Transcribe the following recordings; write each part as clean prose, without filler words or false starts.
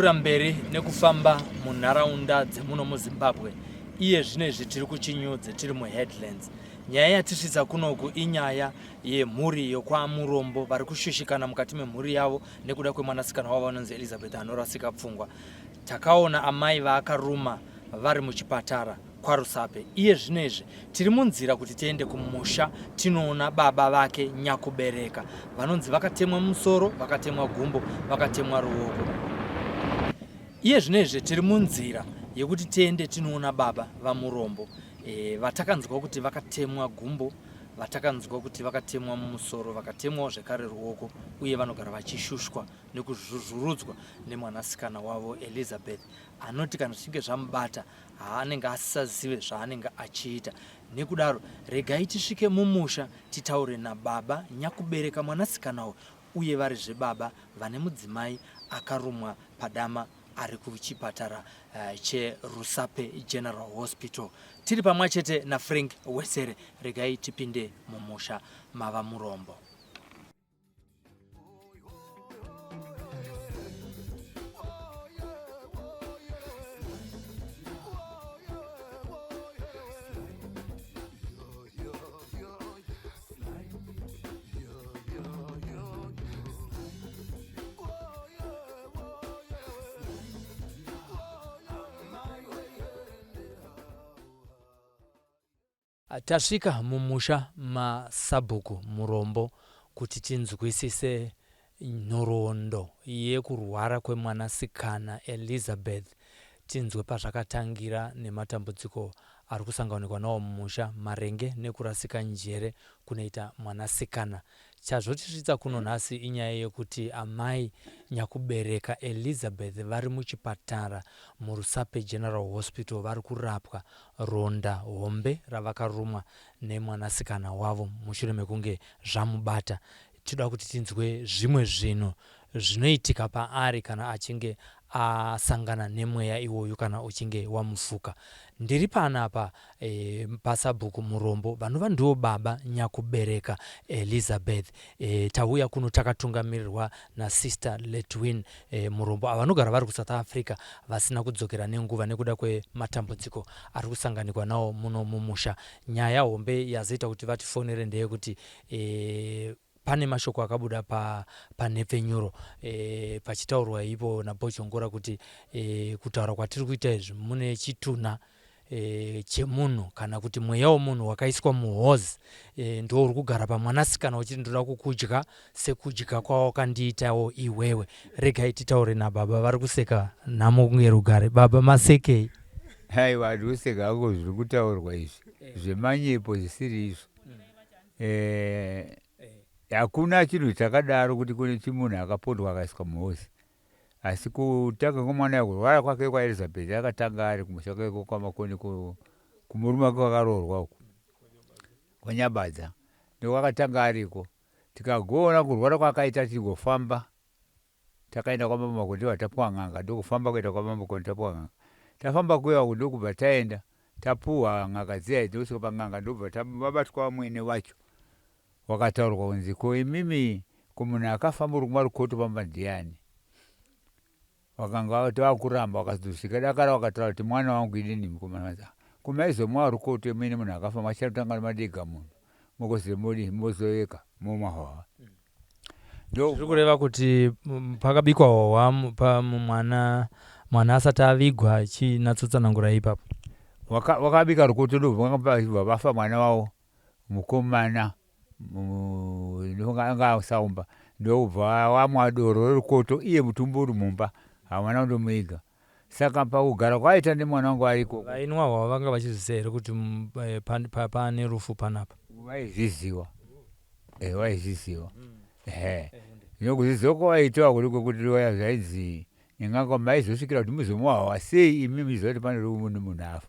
Tinopfuurira mberi nekufamba munharaunda dzemuno muZimbabwe. Iye zvino izvi tiri kuChinyudzi, tiri muHeadlands. Nyaya yatisvitsa kunoku inyaya yemhuri yokwaMurombo vari kushushikana mukati memhuri yavo nekuda kwemwanasikana wavo anonzi Elizabeth anorasika pfungwa. Takaona amai vaakaruma vari muchipatara kwaRusape. Iye zvino izvi tiri munzira kuti tiende kumusha tinoona baba vake nyakubereka vanonzi vakatemwa musoro, vakatemwa gumbo, vakatemwa ruoko. Iye zvino izvi tiri munzira yekuti tiende tinoona baba vaMurombo e, vatakanzwa kuti vakatemwa gumbo, vatakanzwa kuti vakatemwa mumusoro, vakatemwawo zvekare ruoko uye vanogara vachishushwa nekuzvuzvurudzwa nemwanasikana wavo Elizabeth anoti kana zvichinge zvamubata haanenge asisazive zvaanenge achiita nekudaro regai tisvike mumusha titaure nababa nyakubereka mwanasikana uyu uye vari zvebaba vane mudzimai akarumwa padama ari kuchipatara eh, cheRusape General Hospital tiri pamwe chete naFrank Wesere regai tipinde mumusha mava Murombo. Tasvika mumusha maSabhuku Murombo kuti tinzwisise nhoroondo yekurwara kwemwanasikana Elizabeth tinzwe pazvakatangira nematambudziko ari kusanganikwa nawo mumusha maringe nekurasika njere kunoita mwanasikana. Chazvotisvitsa kuno nhasi inyaya yekuti amai nyakubereka Elizabeth vari muchipatara muRusape General Hospital vari kurapwa ronda hombe ravakarumwa nemwanasikana wavo mushure mekunge zvamubata. Tinoda kuti tinzwe zvimwe zvinhu zvinoitika paari kana achinge asangana nemweya iwoyu kana uchinge wamufuka. Ndiri panapa e, pasabhuku Murombo vanova ndiwo baba nyakubereka Elizabeth. E, tauya kuno takatungamirirwa nasister Letwin e, Murombo ava vanogara vari kuSouth Africa vasina kudzokera nenguva nekuda kwematambudziko ari kusanganikwa nawo muno mumusha. Nyaya hombe yazoita kuti vatifonere ndeyekuti e, pane mashoko akabuda pa panhepfenyuro e, pachitaurwa ipo naBhozhongora kuti e, kutaura kwatiri kuita izvi mune chitunha e, chemunhu kana kuti mweya wemunhu wakaiswa muhozi e, ndiwo uri kugara pamwanasikana uchiti ndoda kukudya sekudya kwawakandiitawo iwewe. Regai titaure nababa vari kuseka nhamo kunge rugare. Baba masekei? Aiwa handikuseka hangu zviri kutaurwa izvi zvemanyepo zvisiri izvo. Eh, hakuna chinhu chakadaro kuti kune chimunhu akapondwa akaiswa muhozi asi kutanga kwemwana kurwara kwake kwaElizabeth akatanga ari kumusha kwake kwaMakoni kumurume wake wakaroorwa uku kwaNyabadza ndokwakatanga ariko tikagoona kurwara kwakaita tigofamba Takaenda kwamambo Makondewa tapuwa n'anga ndokufamba kuenda kwamambo Makonde tapuwa n'anga. Tafamba kuya uku ndokubva taenda tapuwa n'anga dziya idzi ndokusvika pan'anga ndobva vabatwa vamwene vacho wakataurwa kunzi ko imimi ko munhu akafa muri kumwa rukoto pamba ndiani wakanga vakuramba wakazosvika dakara wakataura kuti mwana wangu inini mukomana wangu ko maizomwa rukoto imene munhu akafa machatanga madega munhu mokoze modi mozoyeka momwa hwahwa Zviri kureva kuti pakabikwa hwahwa mwana mwana asati avigwa chinatsotsanangura ipapo. Wakabika rukoto ndobva vafa mwana wavo mukomana anga asaumba ndobva wamwa doro rerukoto iye mutumbi uri mumba hamuna kundomuiga saka pakugara kwaita nemwana wangu ariko vainwa hwahwa vanga vachizviziva here kuti eh, pane rufu panapa vaizviziva eh, vaizviziva ehe nokuzviziva kwawaitawa kuri kwekuti waya zvainzi inganga maizosvikira kuti muzomuwawa sei imi muchiziva kuti pane rumunhu munhu afa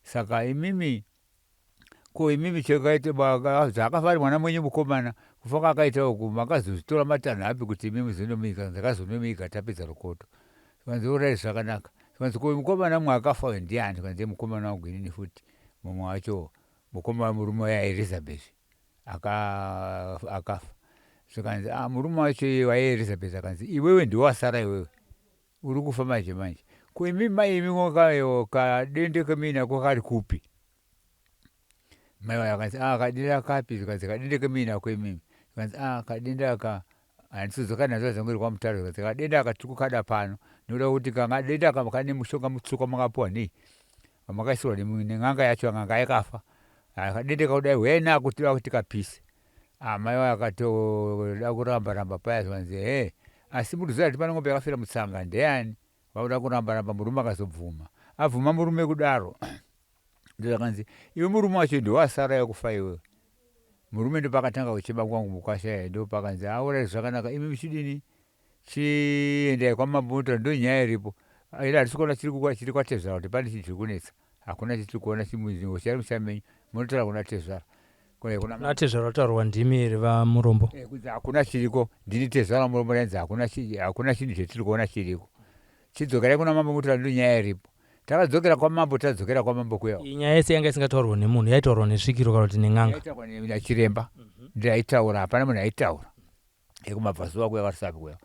saka imimi Ko imimi chakaita zvaakafa ari mwana mwenyu mukomana kufa kwaakaita uku makazozvitora matanho api kuti imi muzonomuiga ndakazonomuiga tapedza rukoto zvikanzi orai zvakanaka zvikanzi ko mukomana mumwe akafa uyu ndiani zvikanzi mukomana wangu inini futi mumwe wacho mukoma murume waElizabeth akafa zvikanzi ah murume wacho iye waElizabeth akanzi iwewe ndiwe wasara iwewe. Uri kufa manje manje. Ko imi mai imi wakayo kadende kemuinako kari kupi? Mai vaya vakanzi ah kadende kapi? Zvikanzi kadende kemuinako imimi. Zvikanzi ah kadende aka handisodzoka nazvo dzangu iri kwaMutare. Zvikanzi kadende aka tiri kukada pano nekuda kwekuti kadende aka kane mushonga mutsvuku wamakapiwa nei wamakaisirwa nen'anga yacho n'anga yakafa. Kadende kakudai huyai nako tinoda kuti tikapise. Ah mai vaya vakatoda kuramba ramba paya zvikanzi hee asi muruziva kuti pane mombe yakafira mutsanga ndeyani? Vakuda kuramba ramba murume akazobvuma. Abvuma murume kudaro ndozvakanzi iwe murume wacho ndowasara yekufa iwewe. Murume ndopakatanga kuchema kwangu mukwasha iye ndopakanzi aura zvakanaka imi muchidini chiendai kwamambo motaura ndonyaya iripo. Ila hatisi kuona chiri chiri kwatezvara kuti pane chinhu chiri kunetsa. Hakuna chatiri kuona chimuzingo chari musha menyu munotaura kuna tezvara. Kuna tezvara taurwa ndimi here vaMurombo? Eh, kunzi hakuna chiriko ndini tezvara Murombo ndainzi hakuna hakuna chinhu chatiri kuona chiriko. Chidzokerai kuna mambo motaura ndonyaya iripo. Takadzokera kwamambo tadzokera kwamambo kuya. Iyi nyaya yese yanga isingataurwa nemunhu yaitaurwa nesvikiro kana kuti nen'anga. Yaitaurwa nachiremba ndiye aitaura hapana munhu aitaura. Yekumabvazuva kuya kwaRusape kuya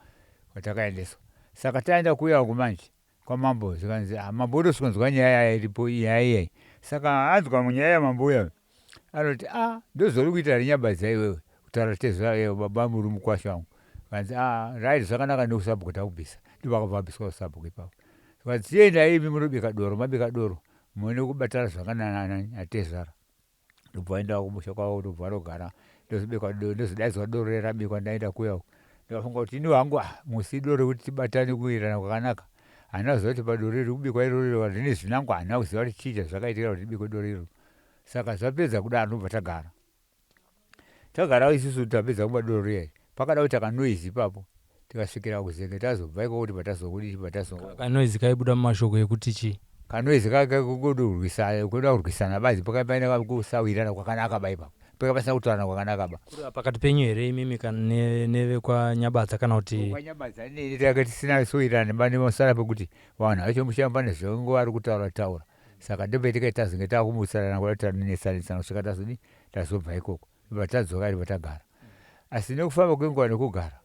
kwatakaendeswa. Saka taenda kuya uku manje kwamambo zvikanzi ah, mambo ndosvikonzwa nyaya iripo nyaya iyai. Saka anzwa nyaya yamambo uya anoti ah ndozvauri kuita here Nyabadza iwewe kutaura tezvara iwe baba muri mukwasha wangu. Zvikanzi ah right zvakanaka ndokusabhuku takubvisa. Ndopakabva vabviswa usabhuku ipapo. Zvikanzi chiendai imi munobika doro mabika doro muone kubatana zvakanaka natezvara. Ndobva vaenda kumusha kwavo ndobva vanogara ndozobikwa ndozodaidzwa doro riya rabikwa ndaenda kuya uko. Ndikafunga kuti ini hangu ah musi doro rekuti tibatane kuwirirana kwakanaka. Handina kuziva kuti padoro riri kubikwa iroro rine zvinangwa handina kuziva kuti chii chazvakaitikira kuti ribikwe doro iroro. Saka zvapedza kudaro ndobva tagara. Tagara isusu tapedza kumwa doro riya pakada kuita kanoise ipapo tikasvikira kuzenge tazobva ikoko kuti patazokudii patazo Kanoise kaibuda mumashoko ekuti chii? Kanoise kuda kurwisana badzi paine kusawirirana kwakanaka ba ipapo paka pasina kutaurana kwakanaka ba. Kureva pakati penyu here imimi nevekwaNyabadza kana kuti? KwaNyabadza neni taka tisina kuwirirana ba nemusana pekuti vanhu vacho musha pane zvavange vari kutaura taura saka ndopetike tazenge takumutsirana kuda tanetsanetsana kusvika tazodii tazobva ikoko ndobva tadzoka ndobva tagara asi nekufamba kwenguva nekugara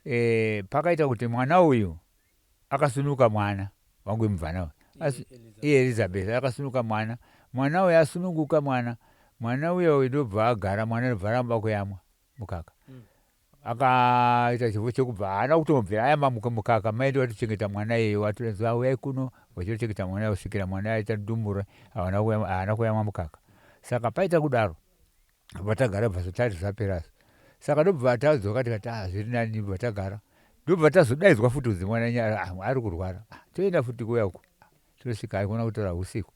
e, pakaita kuti mwana uyu akasunuka mwana wangu wemubvana uyu iye Elizabeth akasunuka mwana mwana uyu asununguka mwana mwana uya uyu ndobva agara mwana ndobva aramba kuyamwa mukaka mm. Akaita chivo chekubva haana kutombobvira ayamba mukaka mai ndovatochengeta mwana iyeyo vatodanzi uyai kuno vachitochengeta mwana kusvikira mwana aita ndumure haana kuyamwa mukaka saka paita kudaro vatagara bva tati zvapera saka ndobva tadzoka tikati ah zviri nani bva tagara ndobva tazodaidzwa futi kunzi mwana ah, ari kurwara ah, toenda futi kuya uko Tosvika haikona kutora husiku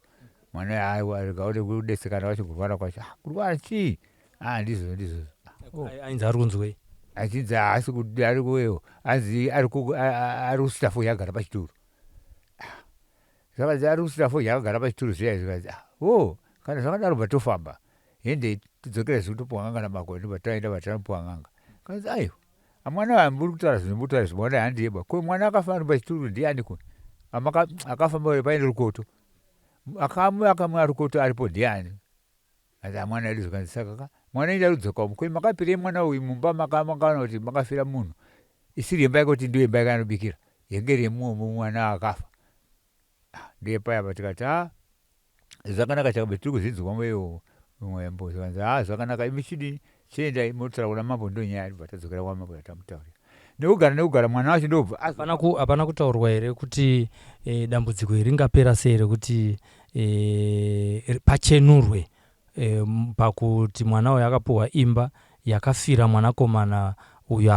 mwana aiwa rega ude kudetsekana wacho kurwara kwacho ah, kurwara chii ah ndizvo ndizvo oh. Ainzi ari kunzwei? Achinzi haasi ari kuwewo anzi ari kusvita fodya agara pachituro ah, zvakanzi ari kusvita fodya akagara pachituro zviya zvikanzi ah, o kana zvakadaro bva tofamba hende tidzokere zvekuti topuwa n'anga namakoni ndobva taenda vatanopuwa n'anga kanzi aiwa Amwana uyu muri kutaura zvinhu muri kutaura zvimwe handiye ba. Ko mwana akafa ari pachituru ndiani ko? Amaka akafamba paine rukoto. Akamu akamwa rukoto aripo ndiani? Asi amwana edu zvikanzi saka ka mwana enda rudzoka umu. Ko makapirei mwana uyu mumba makaona kuti makafira munhu. Isiri imba yake kuti ndiyo imba yake anobikira. Yenge iri yemumo mwana akafa. Ah, ndiye paya patikati ah zvakanaka chakabe tiri kuzvinzwa mweyo mwembo zvikanzi ah zvakanaka imi chidini chiendai motaura kuna mambo ndo nyaya ndobva tadzokera kwamambo yatamutaurira nekugara nekugara mwana wacho ndobva hapana kutaurwa here kuti e, dambudziko iri ringapera sei rekuti e, pachenurwe e, pakuti mwana uyu akapuhwa imba yakafira mwanakomana uyo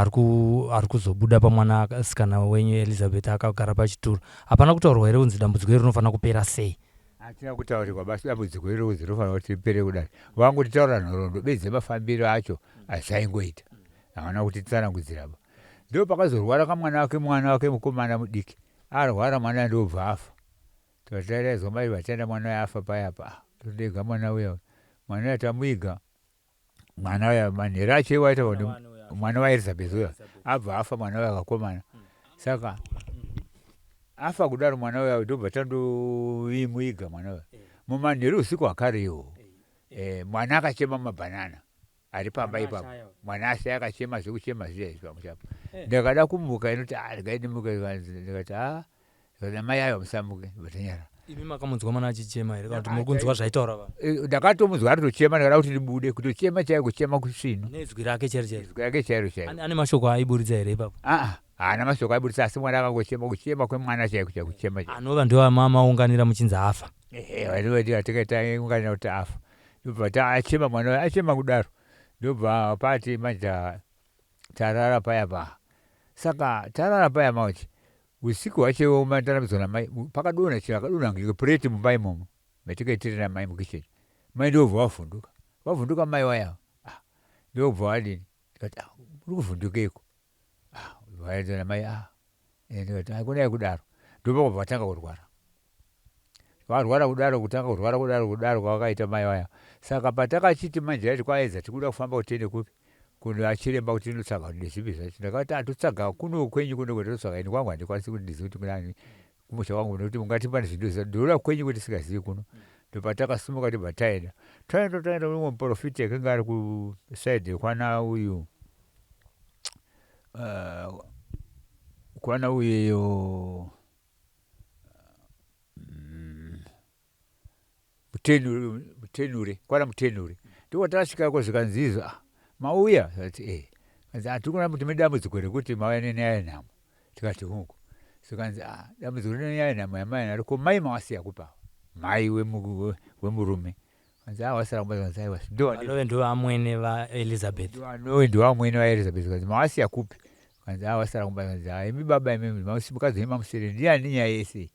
ari kuzobuda pamwanasikana wenyu Elizabeth akagara pachituro. Hapana kutaurwa here kunzi dambudziko iri rinofanira kupera sei? Hatina kutaurirwa basi dambudziko iri kunzi rinofanira kuti ripere kudai. Vangotitaurira nhoroondo bedzi dzemafambiro acho azvaingoita. Havana kutitsanangudzira ba. Ndopakazorwara kamwana wake mwana wake mukomana mudiki. Arwara mwana ndobva afa. Tatairaidzwa mai vataenda mwana uya afa paya apa. Ah, todega mwana uya. Mwana uya tamuiga. Mwana uya manheru acho iwo aita kuti mwana waElizabeth uya abva afa mwana uya akakomana. Saka afa kudaro mwana uya ndobva tandomuiga mwana uya. Mumanheru usiku hwakare iwowo. Eh, mwana akachema mabhanana. Ari pamba ipapo mwana ashaya akachema zvekuchema zviya izvi pamusha apa eh. Ndakada kumuka inoti ah regai ndimuke ndikati ah Zvikanzi namai aiwa musamuke ndobva tanyarara. Imi makamunzwa mwana achichema here kana kuti muri kunzwa zvaitaura vanhu? Eh, ndakatomunzwa aritochema ndakada kuti ndibude kutochema chaiko kuchema kusvinu. Nezwi rake chairo chairo. Izwi rake chairo chairo. Ane mashoko aaiburitsa here ipapo? Aa haana mashoko aiburitsa asi mwana akangochema kuchema kwemwana chaiko chaiko kuchema chaiko. Anova ndiwo mamaunganira muchinzi afa. Ehe vanova tinge taunganira kuti afa. Ndobva achema mwana uya achema kudaro ndobva pati manje tarara paya pa. Saka tarara paya manje Usiku hwacho iwowo mataramidzwa namai pakadonha chiro akadonha kunge pureti mumba imomo matinge tiri namai mukitchen mai ndobva vavhunduka vavhunduka mai waya ah, ndobva vadini ndikati ah, uri kuvhundukeiko ah, vaedza namai ah, eh, ndikati haikona kudaro ndobva vatanga kurwara varwara kudaro kutanga kurwara kudaro kudaro kwavakaita mai vaya saka patakachiti manje yaiti kwaedza tikuda kufamba kuti tiende kupi kuno achiremba kuti tinotsvaga kuti ndezvipi zvacho ndakati atotsvaga kuno kwenyu kuno kwatinotsvaga ini kwangu handikwanisi kuti ndizive kuti kunani kumusha kwangu nekuti ungati pane zvinhu ndinoda kwenyu kuti tisingazivi kuno ndopatakasimuka tibva taenda taenda taenda umwe muprofiti akanga ari kusaidi kwana uyu kwana uyeyo Mutenure kwana Mutenure ndiko tasvikako zvikanzi izvo ah, mauya tikati eh kanzi ah, tiri kuona kuti mune dambudziko rekuti mauya nenyaya yenhamo tikati hongu zvikanzi ah, dambudziko renyaya yenhamo yamai naro ko mai mawasiya kupa mai wemurume kanzi ah, wasara kumba zvikanzi aiwa vanove ndovamwene vaElizabeth vanove ndovamwene vaElizabeth zvikanzi mawasiya kupi kanzi ah, wasara kumba zvikanzi ah, imi baba imi mukadzi wenyu mamusere ndiani nyaya yese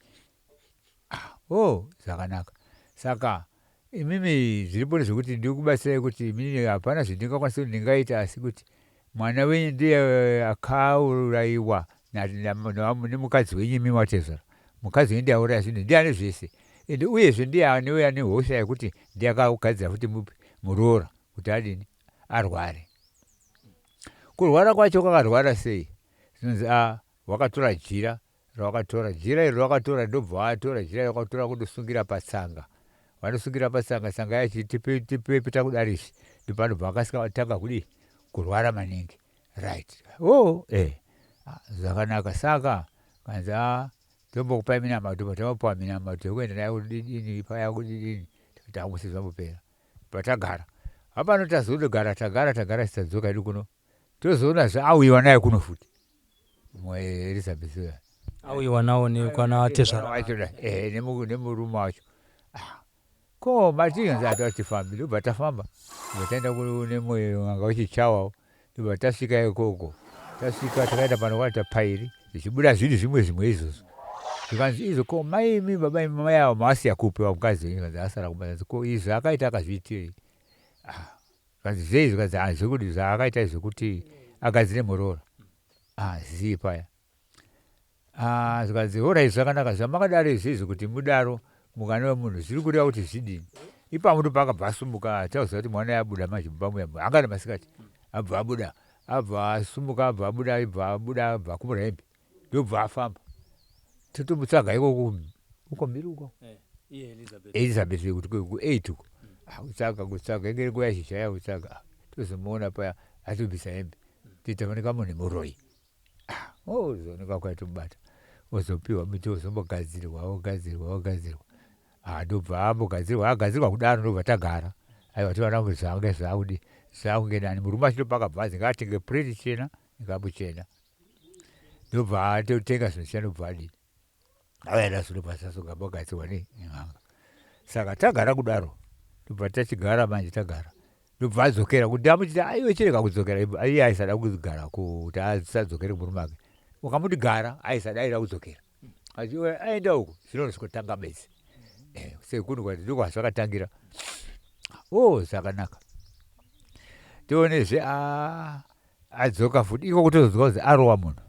Ah, oh, zvakanaka. Saka imimi zviripo ndezvekuti ndikubatsirai kuti imini hapana zvandingakwanisa kuti ndingaita asi kuti mwana wenyu ndiye akauraiwa nemukadzi wenyu imimi watezvara. Mukadzi wenyu ndiye auraya zvinhu ndiye ane zvese ende uyezve ndiye aneuya nehosha yekuti ndiye akagadzira futi mupi muroora kuti adini arware. Kurwara kwacho kwakarwara sei? Zvinonzi a wakatora jira rawakatora jira iri rawakatora ndobva watora jira rawakatora kundosungira patsanga vanosungira patsanga tsanga yacho tipepeta kudarisi ndopanobva akasika atanga kudii kurwara maningi right o oh, eh ah, zvakanaka saka kanzi a ah, tombokupai minamato patamapuwa minamato yekuenda naye kudidini paya kudidini takusi zvambopera patagara hapano tazodogara tagara tagara tadzoka hedu kuno tozoona zve auyiwa naye kuno futi Elizabeth uya auyiwa nawo nekwana tezvara wacho eh nemurume wacho ah, ko matinzi atatifambi ndobva tafamba ndobva taenda kune n'anga wechichawawo ndobva tasvika ikoko tasvika takaenda pano kwati tapairi zvichibuda zvinhu zvimwe zvimwe izvozvo zvikanzi izvo ko maimi baba imi mai avo mavasiya kupi vamukadzi wenyu kanzi asara kumba ko izvi akaita akazviitirei ah, Zvikanzi zvei zvikanzi ah zvekuti zvaakaita zvekuti agadzire muroora ah zii paya ah zvikanzi horai zvakanaka zvamakadaro izvizvi kuti mudaro mukana wemunhu zviri kureva kuti zvidini ipapo ndipo akabva asumuka atauziva kuti mwana yabuda manje mumba muya anga ari masikati abva abuda abva asumuka abva abuda abva abuda abva akumura hembe ndobva afamba totomutsvaga ikoko uko mbiri uko eh, Elizabeth kuti ku8 uko ah, kutsvaga kutsvaga inge nguva yezhizha ya kutsvaga ah, tozomuona paya atobvisa hembe toita fanika munhu muroyi ah, ozooneka oh, kwatomubata ozopiwa miti ozombogadzirwa ogadzirwa ogadzirwa ndobva ambogadzirwa agadzirwa kudaro ndobva tagara aiwa toona kuti zvange zvakudi zvakunge nani murume achitopaka bhazi ngaatenge pureti chena nekapu chena ndobva atotenga zvinhu zviya ndobva adini auya nazvo ndobva sasonga mbogadzirwa nei nen'anga saka tagara kudaro ndobva tachigara manje tagara ndobva adzokera kuti amuchiti aiwe chirega kudzokera iye aisada kugara kuti asadzokere kumurume ake ukamuti gara aisada aida kudzokera aenda uko zvinonosvikotanga bedzi eh, sekuru kwati ndiko kwazvakatangira o oh, zvakanaka tionezve ah, adzoka futi iko kutozonzwa kunzi arowa munhu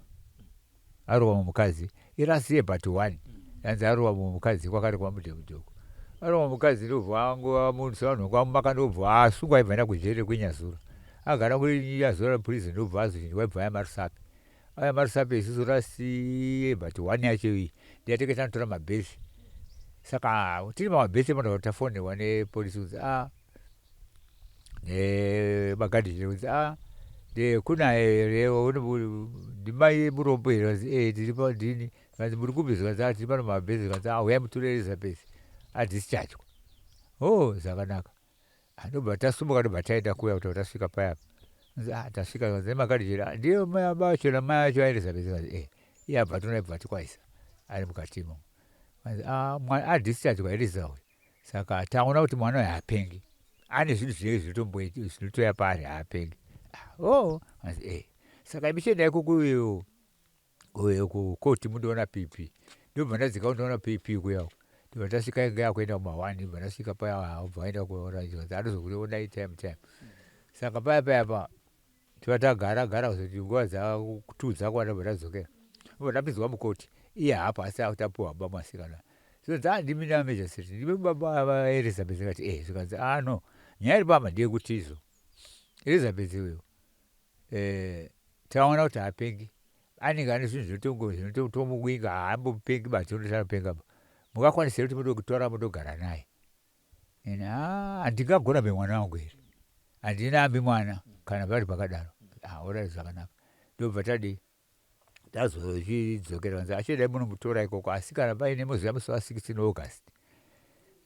arowa mumukadzi irasiye but one yanzi arowa mumukadzi kwakari kwamudhemudhoko arowa mukadzi ndobva angova munhu sevanhu kwamumaka ndobva asungwa aibva enda kujeri kwenyazura agara kunyazura prison ndobva azochinjwa aibva yamarusape aya marusape isusu rasiye but one yacho iyi ndiyatenge tanotora mabhesi saka tiri pamabhesi panoda tafonerwa nepolisi kunzi a ah, nemagadheni kunzi a ah, kuna here ndimai murombo here vanzi e eh, tiripo ndini Zvikanzi muri kupi? Zvikanzi ah tiri pano mabhezi. Zvikanzi ah huyai mutore Elizabeth adischargwa. Oh zvakanaka. Ah, ndobva tasumuka ndobva taenda kuya kuti tasvika paya. Ah tasvika zvikanzi nemakadhi ah, ndiye mai acho namai acho aElizabeth. Zvikanzi eh iye abva tona ibva tikwaisa ari mukati imomo. Zvikanzi ah mwana adischargwa Eliza uyu. Saka taona kuti mwana uyu haapengi. Ane zvinhu zvinenge zvinotomboita zvinotoya paari haapengi. Ah, oh, zvikanzi eh. Saka imi chiendai kukuyo kukoti mundoona PP. Ndobva ndadzika kundoona PP kuya uko. Ndobva tasvika inge yakuenda kuma1 ndobva ndasvika paya obva aenda kuona zvikanzi anozokuonai time time. Saka paya paya pa tova tagara gara kuzoti nguva dza2 dzakwana ndobva tadzokera. Ndobva tapinzwa mukoti. Iye haapo asi tapuwa baba musikana. Zvikanzi ah ndimi namajasitireti ndimi baba vaElizabeth ndikati eh zvikanzi ah no nyaya iri pamba ndeyekuti izvo Elizabeth uyu eh, taona kuti haapengi anenge ane zvinhu zvinotongo zvinotomuwinga haambopengi ba tinotopenga ba mungakwanisa here kuti mundotora mundogara naye ini ah handingagona be mwana wangu here handinambi mwana kana pari pakadaro ah orai zvakanaka ndobva tadii tazochidzokera kanzi achiendai munomutora ikoko asi kana paine moziva musi wa 16 August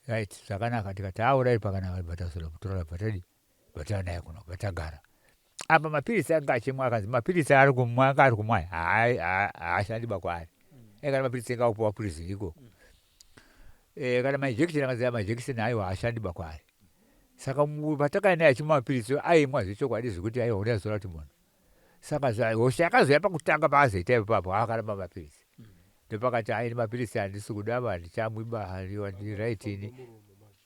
right zvakanaka tikati aorai pakanaka bva tazoda mutora bva tadii bva tanaye kuno bva tagara apa mapiritsi anga achimwa akanzi mapiritsi ari kumwa anga ari kumwa haashandi ba kwaari mm. kana mapiritsi anga akupiwa prison ikoko mm. eh, kana majekiseni akanzi majekiseni aiwa haashandi ba kwaari saka patakaenda naye achimwa mapiritsi aimwa zvechokwadi zvekuti aiwa unozoona kuti munhu saka hosha yakazouya pakutanga paazoita ipapo akaramba mapiritsi mm. ndopakati aini mapiritsi handisi kuda ba handichamwi ba handiraiti ini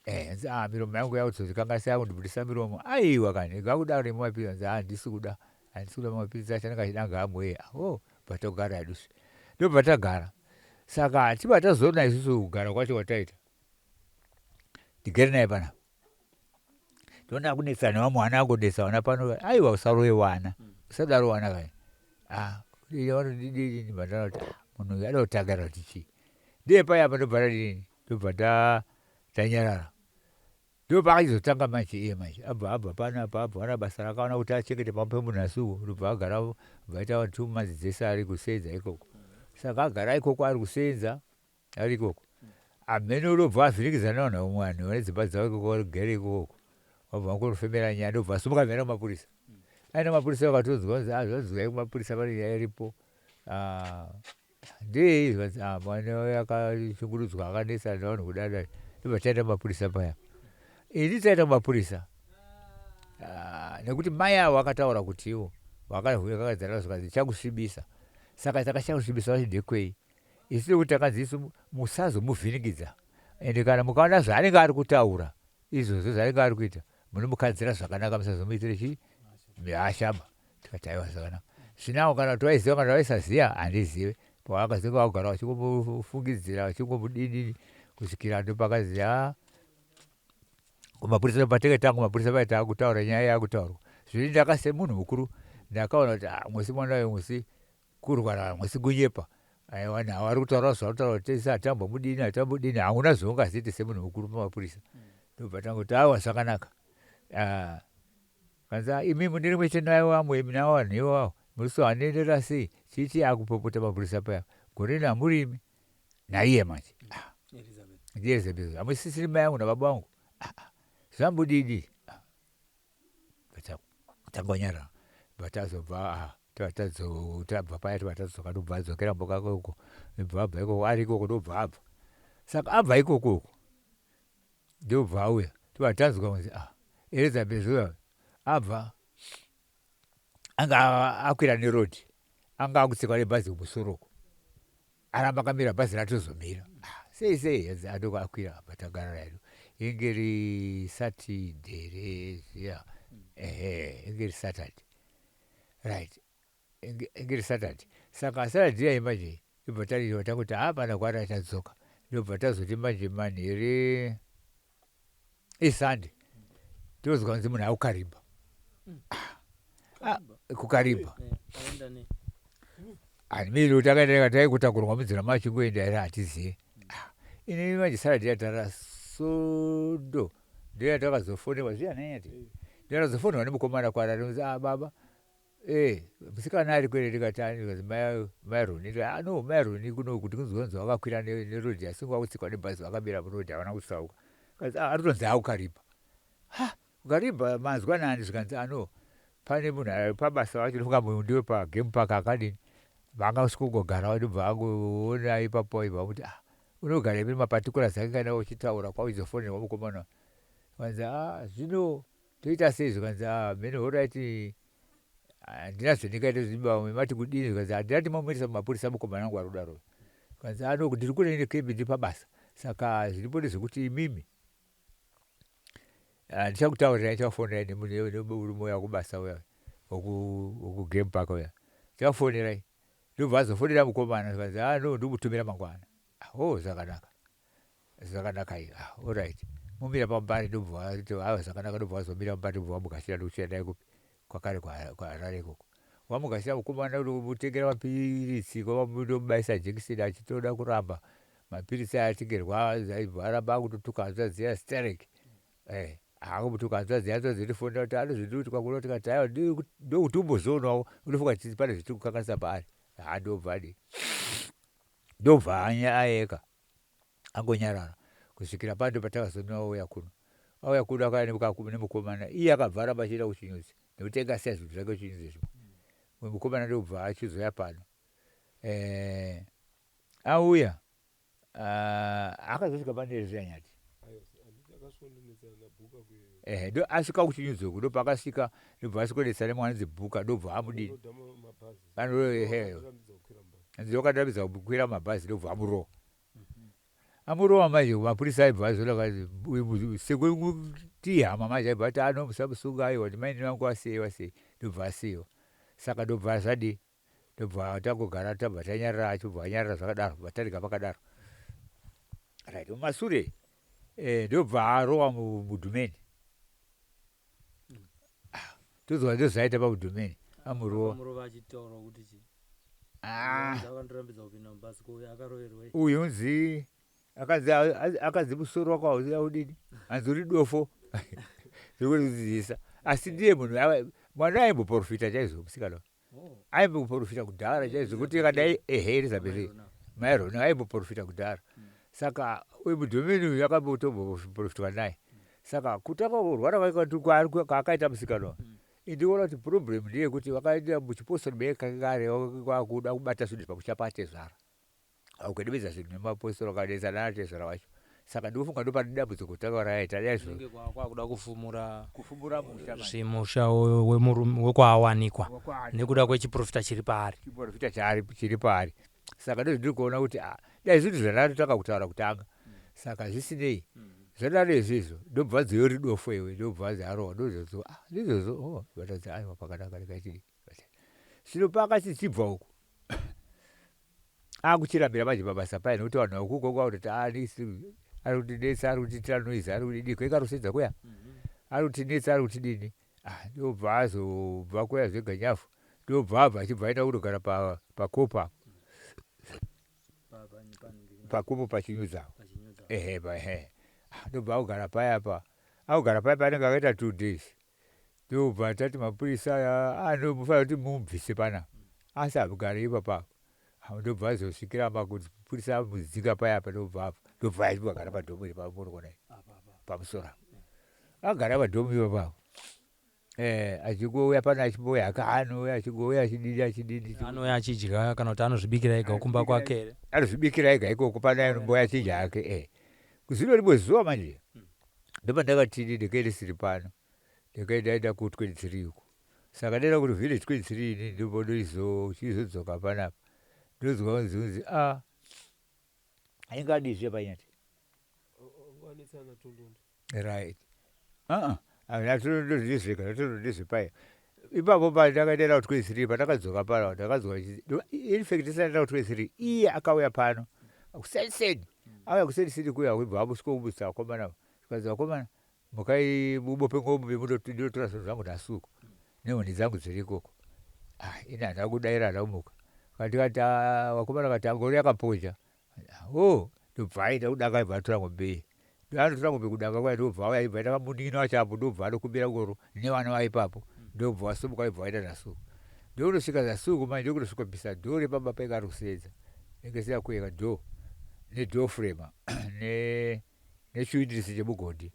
eh, ah, miromo yangu yakuzotikanganisa yakundibudisa miromo aiwa kani ngakudaro imwe mapiritsi anzi handisi kuda handisi kuda mapiritsi acho anenge achida ngaamwe oh patogara hedu ndobva tagara saka tibva tazoona isusu kugara kwacho kwataita ndigere naye panapa ndona kunetsa nevamwe vana angonetsa vana pano aiwa usarove vana usadaro vana kai ah vanodidini vandana kuti ah, munhu uyu ada kutangara kuti chii ndiye paya apa ndobva tadini ndobva tanyarara ndopaakachizotanga manje iye manje abva abva pano apa abva wana basa rakaona kuti achengete pamba pemunhu asiwo ndobva agara bva aita 2 months dzese ari kusenza ikoko saka agara ikoko ari kusenza ari ikoko amene unobva avhirikidzana nevanhu vamwe vanhu vane dzimba dzavo ikoko varigere ikoko vabva vangorufemera nyaya ndobva asumuka mhera kumapurisa aenda mapurisa vakatonzwa kunzi ah zvanzwai kumapurisa pane nyaya iripo ah, ndei zvanzi ah mwana akashungurudzwa akanetsa nevanhu kudadai ndobva taenda kumapurisa paya ini taenda kumapurisa ah, nekuti mai avo vakataura kuti ivo vakakadzana zvikanzi chakusvibisa saka takachakusvibisa vachi ndekwei isu nekuti takanzi isu musazomuvhiringidza ende kana mukaona zvaanenge ari kutaura izvozvo zvaanenge ari kuita munomukadzira zvakanaka musazomuitire chii hashaba tikati aiwa zvakanaka zvinawo kana kuti waiziva kana waisaziva handizive pavakazenge vagara vachingomufungidzira vachingomudidini kusvikira ndopakazi a kumapurisa patenge tangu mapurisa paita akutaura nyaya yakutaurwa zvini ndaka semunhu mukuru ndakaona kuti ah, musi mwana uyu musi kurwara musi kunyepa aiwa nhau ari kutaura zvautaura tese hatambomudini hatambodini hauna zvaungaziite semunhu mukuru pamapurisa ndobva tangoti aiwa zvakanaka ah, kanzi ah, imi mune rimwe chete naye vamwe imi navo vanhu ivavo muri handiendera sei chichi akupopota mapurisa paya gore rino hamurimi naiye manje ah, ndiElizabeth hamusisiri mai angu nababa vangu zvambudidi tangonyara batazobva tabva paya tobva ndobva adzokera mboka ikoko ndobva abva ikoko ari ikoko ndobva abva saka abva ikoko uko ndobva auya tobva tanzwa kunzi ah Elizabeth uya abva anga akwira nerodhi anga akutsikwa nebhazi kumusoro uko aramba akamira bhazi ratozomira ah, sei sei andoko akwira apa tagara hedu inge ri Saturday reziya ehe inge ri Saturday right inge ri Saturday saka Saturday yayi manje ndobva tariwa tanguti hapana kwara tadzoka ndobva tazoti manje manhere iSunday tozwa kunzi munhu akuKariba ah, kuKariba handimiri kuti akaenda taikutakurwa munzira machingoenda here hatizivi ah, ini manje Saturday yatara sondo ndoyatakazofonerwa zviya nanyati ndakazofonerwa nemukomana kwarari unzi ah baba Eh, musikana ari kwere ndikati ani zvikanzi mai mai Roni ndikati ah no mai Roni kuno kuti kunzi vakakwira nerodhi asi vakutsikwa nebhazi vakamira murodhi havana kutsauka. Zvikanzi ah ari kutonzi akukariba. Ha kukaribha manzwa nani zvikanzi ah no pane munhu ari pabasa wacho ndofunga munhu ndiwe pagame park akadini vanga usingogara ndobva angoona ipapo aibva kuti ah unogara ipi maparticulars ake kana uchitaura kwauchizofonerwa mukomana zvikanzi ah zvino toita sei zvikanzi ah mheno horaiti handina zvendingaita zvibamwe mati kudini zvikanzi handina timamuendesa mumapurisa mukomana wangu ari kudaro zvikanzi ano ah, ndiri kure nekembi ndiri pabasa saka zviripo ndezvekuti imimi ah, ndichakutaurirai ndichakufonerai nemurume uya kubasa uya wekugame park uya ndichakufonerai ndobva azofonera mukomana zvikanzi ah no ndikutumira mangwana o oh, zvakanaka Zvakanaka iyo. Ah, alright. Mumira pambari ndobva vati ah zvakanaka ndobva vazomira pambari ndobva vamugashira ndokuchienda naye kupi kwakare kwaHarare ikoko. Vamugashira mukomana ndokumutengera mapiritsi ndomubaisa jekiseni achitoda kuramba mapiritsi aya atengerwa aibva aramba akutotuka hanzvadzi iya sterek. Eh, akumutuka hanzvadzi hanzvadzi yotifonera kuti anozvindikuti kwakuno tikati aiwa ndokuti umbozvionawo unofunga kuti pane zvitiri kukanganisa paari. Ha ndobva adii ndobva ayeka angonyarara kusvikira pano patakazoona auya kuno auya kuno akauya nemukomana iye akabva aramba achienda kuchinyudzi nekuti ainge asiya zvinhu zvake kuchinyudzi zvimwe mumwe mukomana ndokubva achizoya pano eh, auya ah, akazosvika pano here zviyanyati ehe ndo asvika kuchinyudzi uku ndopaakasvika ndobva asvikonetsa nemwana anonzi bhuka ndobva amudini ehe ndokandirambidza kukwira mabhazi ndobva amurova amurova manje mapurisa aibva azoona sekutihama manje aibva ati ano musamusunga aiwa ndimaini vangu vasei vasei ndobva asiiwa saka ndobva zvadii ndobva tangogara tabva tanyarara achibva anyarara zvakadaro bva tarega pakadaro right mumasure eh, ndobva arowa mudhumeni ah, tozwa ndozvaita pamudhumeni amurova ah. uyu unzi akanzi akanzi musoro wako haudini hanzi uri dofo zvekudzidzisa asi ndiye munhu mwana aimboprofita chaizvo musikana oh. aimboprofita kudhara chaizvo kuti kadai ehe elizabeth mairona aimboprofita kudhara hmm. saka uyu mudhomeni uyu akambotomboprofitwa naye hmm. saka kutanga kurwara kwaakaita musikana hmm. Indikuona kuti problem ndeyekuti vakaenda muchipostori mekare kwakuda kubata zvinhu zvepakuchapa atezvara Ukadimidza zvinhu nemapostori ukanetsa naatezvara wacho saka ndikufunga ndopane dambudziko kutanga raita dai zvo kwakuda kufumura kufumura musha manje. zvimusha wemurume wekwaawanikwa nekuda kwechiprofita chiri paari chiprofita chaari chiri paari saka ndozvindiri kuona kuti ah, dai zvinhu zvandatotanga kutaura kutanga saka zvisinei zvadaro izvizvo ndobva dzoyo ridofo iwe ndobva dzarohwa ndozvozo ah ndizvozvo oh vatadza aiwa pakanaka ndikaitidi Zvino paakati chibva uku akuchirambira manje pabasa paye nekuti vanhu vakuko kwakutoti ah, ari kutinetsa ari kutiitira noise ari kudini kwekarusedza kuya mhm. ari kutinetsa ari kutidini ah, ndobva azobva kuya zveganyafu ndobva abva achibva aenda kundogara pakopa pakopo pachinyudza ehe ehe ah, ndobva akugara paya pa akugara paya paanenge akaita 2 days Ndobva tati mapurisa aya anofanira kuti mumubvise panapa asi hamugari ipapa apa ndobva azosvikira mapurisa amudzinga paya apa ndobva afa ndobva achigara padhomu iri pamuri kuona pamusoro apa agara padhomu ipapa eh achingouya pano achimbouya hake anouya achingouya achidini achidini anouya achidya kana kuti anozvibikira ega kumba kwake here anozvibikira ega ikoko pano anombouya achidya hake eh kuzino rimwe zuva manje ndopandakati ndikaende siri pano ndakaenda ku 23 uko saka ndaenda kuti village 23 ini ndobondoizodzoka panapa ndozwa kunzi kunzi a ainge adizve panyati right aa ndozveka ndozvepai ipapo pandakaenda ku 23 pandakadzoka pano ndakadzoka infact ndisati ndaenda ku 23 iye akauya pano kuseniseni auya kuseniseni kuya kubva amusvika kubudisa vakomana zvikanzi vakomana mukai mubope ngombe ndinotora zvinhu zvangu nhasi uko nehuni dzangu dziri ikoko ah, ini handina kudaira handina kumuka ndikati ah, vakomana kati ngoro yakapoja o oh, ndobva aenda kudanga ibva atora ngombe iyi anotora ngombe kudanga kwaya ndobva auya ibva aita kamunin'ina wacho apo ndobva anokumbira ngoro nevana vaipapo ndobva vasumuka ibva vaenda nhasi uko Ndokunosvika zasi uku manje ndokunosvika bvisa dhoo repamba painge ari kuseedza. Inge isina kuyeka dhoo nedhoo frame nechiwindirisi chemugodhi.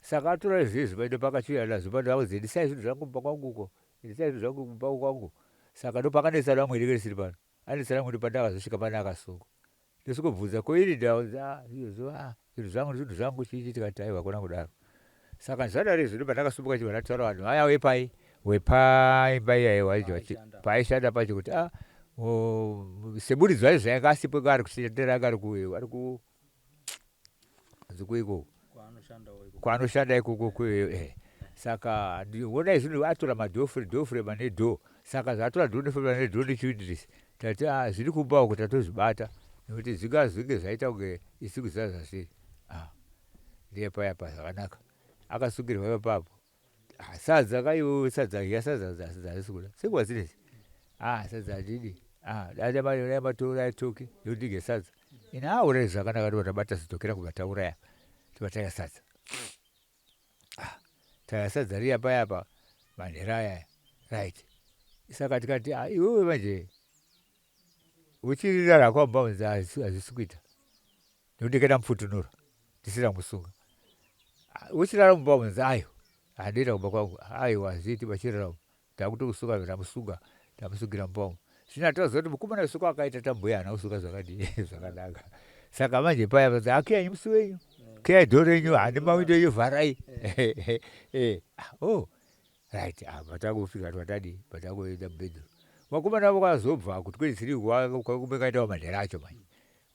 Saka atora izvezvi paito pakachiuya nazvo pano akunzi endesai zvinhu zvangu kumba kwangu uko, endesai zvinhu zvangu kumba kwangu. Saka ndopakanetsana vamwe ringe risiri pano. Anetsana vamwe ndopandakazosvika pane akasungwa. Ndosvikobvunza ko iri ndaunzi ah izvozvo ah zvinhu zvangu zvinhu zvangu chii chii tikati aiwa hakuna kudaro. Saka zvadaro izvo ndopandakasumuka chibva ndataura vanhu vaya wepai wepaimba iyayo wacho paaishanda pacho kuti ah semuridzi wacho zvaanga asipo anga ari kusendera anga ari ku ari ku kuiko kwaanoshanda ikoko eh. Saka onai zvinhu atora madhofre dhofrema nedhoo saka zvatora dhofrema nedhoo nechiwindirisi Tati ah zviri kumba uko tatozvibata nekuti zvingazvinge zvaita kunge isi kuziva zvazviri. Ah ndiye paya pa zvakanaka. Akasungirwa ipapo. Ah sadza ka iwe sadza ya sadza sadza harisi kuda. Sekuwa zvinezi. Ah sadza handidi. Ah dai dai dai matora toki yodige sadza. Ina auraya zvakanaka ndobva tabata zidzokera kubva tauraya. Tobva taya sadza. Ah, taya sadza riya paya pa manhera aya right saka tikati ah, iwewe manje uchirirara hako mumba unzi hazvisi kuita nekuti ndikaita mufutunura ndisina musunga ah, uchirara mumba unzi ayo handiita kumba kwangu aiwa hazviiti vachirara Takutokusunga tamusunga tamusungira mumba umu. Zvino hatoziva kuti mukomana uyu akaita tambuya haana kusunga zvakadii zvakanaka. Saka manje paya vanzi akiyai musi wenyu. Kiyai door renyu handi mawindo enyu vharai. Eh, ah, oh. Right, ah, patakufika twatadii patakuenda mubedroom. Vakomana vakazobva ku 23 kwakumekaita manhero acho manje.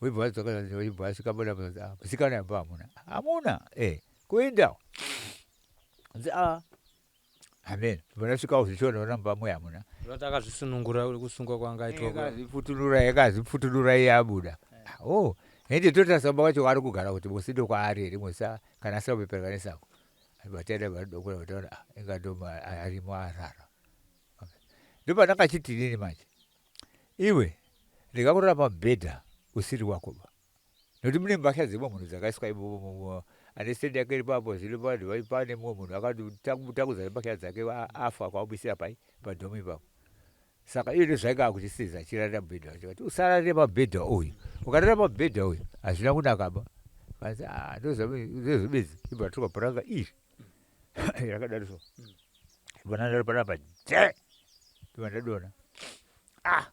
Vobva vadzoka vobva vasvika bona ah, musikana yamba hamuna. Hamuna eh kuenda. Nzi ah Amen. Vanasvikawo zvichiona vona mumba muya hamuna. Zvati akazvisunungura kusungwa kwanga aitwa. Akazvifutunura akazvifutunura iye abuda. Ah, oh, ende totarisa kumba kwacho kwaari kugara kuti musi ndokwaari here musa kana asina kupepereka nesango. Vataenda vadokura vataona ah, inga ndo arimo arara. Ndopandakachiti inini manje. Iwe rega kurara pamubhedha usiri wako ba. Nekuti mune mbatya dzemumwe munhu dzakaiswa imomo ane stand yake iripo apo zvino vanhu pane mumwe munhu akatakudza nembatya dzake afa kwamuisira pai padhomu ipapo saka iye ndozvainge akuchisiza achirarira mubhedha wacho kati usararire pamubhedha uyu ukarara pamubhedha uyu hazvina kunakaba kanzi ah, ndozobedzi ibva ratorwa puranga iri rakadaro so ibva ndadaro panapa de ndibva ndadona ah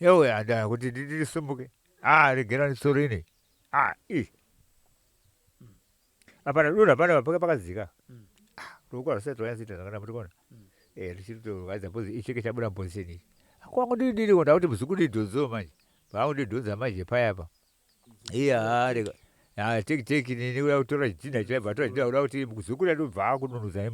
yewe andaya kuti ndisumuke Ah, regera ndisoro ine. Ah, i. Apa ndadonha pana paka pakadzika. Ah, ruoko harusati rwanyatsoita zvakanaka muri kuona. Eh, richiri kutorwadza because icheke chabuda muposition ichi. Kwangu ndiri ndiri ndakuti muzukuru ndidhonzewo manje. Paakundidhonza manje paya apa. Iya, rega. Ah, teki teki nini uya kutora chidhinha chaibva atora chidhinha kuda kuti muzukuru andobva akununudza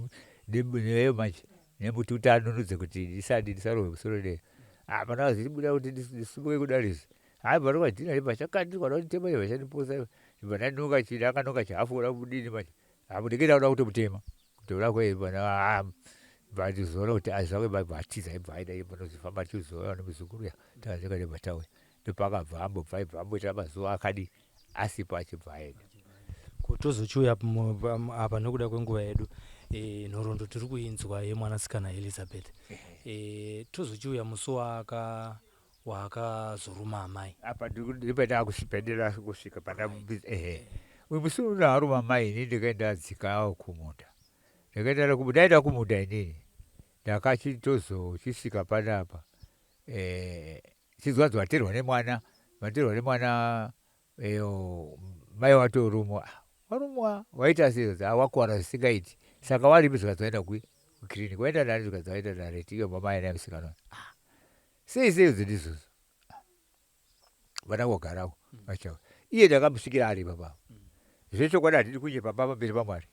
neyo manje. Nemuti kuti anunudze kuti ndisadi ndisarohwe musoro neyo. Ah, pana vazibuda kuti ndisimuke kudari izvi. Hayi bva rokadhina ibva chakati kana kunditema ibva chandiposa ibva ndanonga chii ndakanonga chihafu kuda kudini manje. Apo ndenge ndakuda kutomutema. Kutoda kwe ibva na bva ndizoona kuti azvakwe bva bva atiza ibva aida ibva ndozifamba tichizoona nemuzukuru ya. Tazvika nebva tauya. Ndopakabva ambobva ibva amboita mazuva akadi asipo achibva aenda. Ko tozochiuya apa nokuda kwenguva yedu e, nhoroondo tiri kuinzwa yemwanasikana Elizabeth e, tozochiuya musi waaka waakazoruma amai apa ndipeta kusvipedera kusvika pana ehe uyu musi uno aruma amai ini ndikaenda dzikawo kumunda ndikaenda ndaenda kumunda inini ndakachitozochisvika panapa eh, chinzwanzi waterwa nemwana materwa nemwana eyo mai watorumwa ah, warumwa waita sei ah, wakuwara zvisingaiti saka waripi zvikanzi waenda kui kukiriniki waenda nani zvikanzi waenda nareti iyo mama aina musikana ah, sei sei idzi ndizvozvo vana vogarawo vachawa iye ndakamusvikira ari papa zvechokwadi hatidi kunyepa papa pamberi pamwari